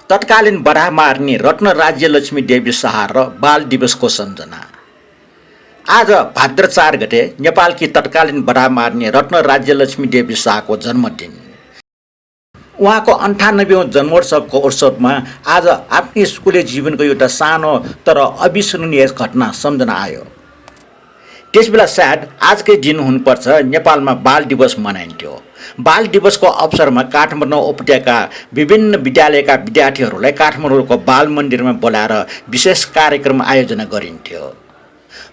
तत्कालीन बरामार्ने रत्न राज्यलक्ष्मी देवी शाह र बाल दिवसको सम्झना। आज भाद्र 4 गते नेपालकी तत्कालीन बरामार्ने रत्न राज्यलक्ष्मी देवी शाहको जन्मदिन। उहाँको 98औं जन्मोत्सवको उत्सवमा आज आफ्नै स्कुले जीवनको एउटा सानो तर अविस्मरणीय घटना सम्झना आयो। त्यसबेला सायद आजकै दिन हुनुपर्छ नेपालमा बाल दिवस मनाइन्थ्यो। बाल दिवसको अवसरमा काठमाडौँ उपत्यका विभिन्न विद्यालयका विद्यार्थीहरूलाई काठमाडौँको बाल मन्दिरमा बोलाएर विशेष कार्यक्रम आयोजना गरिन्थ्यो।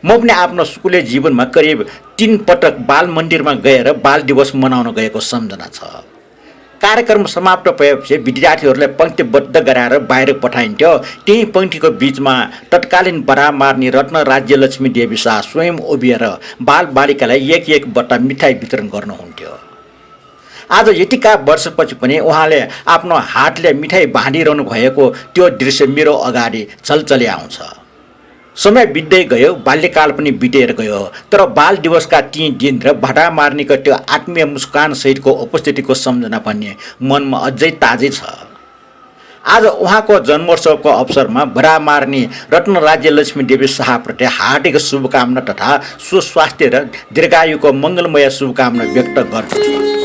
म पनि आफ्नो स्कुले जीवनमा करिब 3 पटक बाल मन्दिरमा गएर बाल दिवस मनाउन गएको सम्झना छ। कार्यक्रम समाप्त भएपछि विद्यार्थीहरूलाई पङ्क्तिबद्ध गराएर बाहिर पठाइन्थ्यो। त्यही पङ्क्तिको बीचमा तत्कालीन बरामार्ने रत्न राज्यलक्ष्मी देवी शाह स्वयं उभिएर बालबालिकालाई एक बट्टा मिठाई वितरण गर्नुहुन्थ्यो। आज यतिका वर्षपछि पनि उहाँले आफ्नो हातले मिठाई बाँधिरहनु भएको त्यो दृश्य मेरो अगाडि चलचली आउँछ। समय बित्दै गयो, बाल्यकाल पनि बितेर गयो, तर बाल दिवसका ती दिन र भटामार्नेको त्यो आत्मीय मुस्कान सहितको उपस्थितिको सम्झना पनि मनमा अझै ताजै छ। आज उहाँको जन्मोत्सवको अवसरमा बरामार्ने रत्न राज्यलक्ष्मी देवी शाहप्रति हार्दिक शुभकामना तथा सुस्वास्थ्य र दीर्घायुको मङ्गलमय शुभकामना व्यक्त गर्दछु।